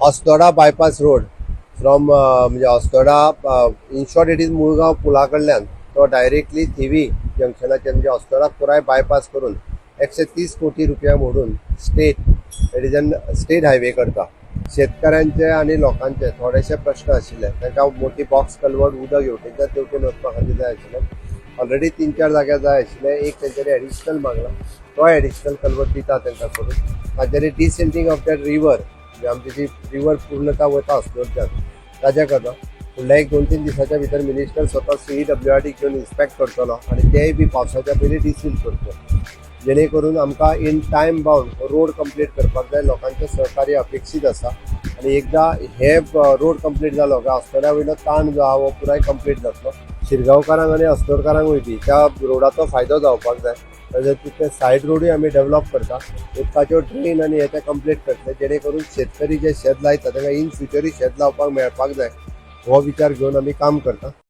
Assonora bypass road from म्हणजे Assonora, in short it is Mulgaon पुला कडल्यान तो डायरेक्टली थिवी जंक्शनाचेर, म्हणजे अस्नोडा पुराय बायपास करून 130 कोटी रुपया मोडून state, it is an state highway करता. शेतकऱ्यांचे आनी लोकांचे थोडेशे प्रश्न आशिल्ले. तांकां मोठी बॉक्स कलवर्ट उदक हेवटेच्यान तेवटेन वचपा खातीर जाय आशिल्लें. ऑलरेडी तीन चार जाग्यार जाय आशिल्लें. एक तेंच्यांनी एडिशनल मागला, तो एडिशनल कलवर्ट दिता तांकां करून. तांच्यांनी डिसिल्टींग ऑफ that river, म्हणजे आमची जी रिवर पूर्णता वता अस्नोडच्यान, ताज्या करता फुडल्या एक 2-3 दिसाच्या भितर मिनिस्टर स्वता सीईडब्ल्यूआरडी घेवन इन्स्पेक्ट करतलो आनी तेय बी पावसाच्या पयलीं डिसिल्ट करतलो, जेणे करून आमकां in time bound road complete करपाक जाय. लोकांचें सहकार्य अपेक्षीत आसा आनी एकदां हे रोड कंप्लीट जालो काय अस्नोड्या वयलो ताण जो आहा हो पुराय कंप्लीट जातलो. शिरगांवकारांक आनी अस्नोडकारांकूय बी त्या रोडाचो फायदो जावपाक जाय. तशेंच तितले सायड रोडूय आमी डेव्हलप करता. उदकाच्यो ड्रेन आनी हे ते कंप्लीट करतले, जेणे करून शेतकरी जे शेत लायता तांकां इन फ्युचरूय शेत लावपाक मेळपाक जाय, हो विचार घेवन आमी काम करता.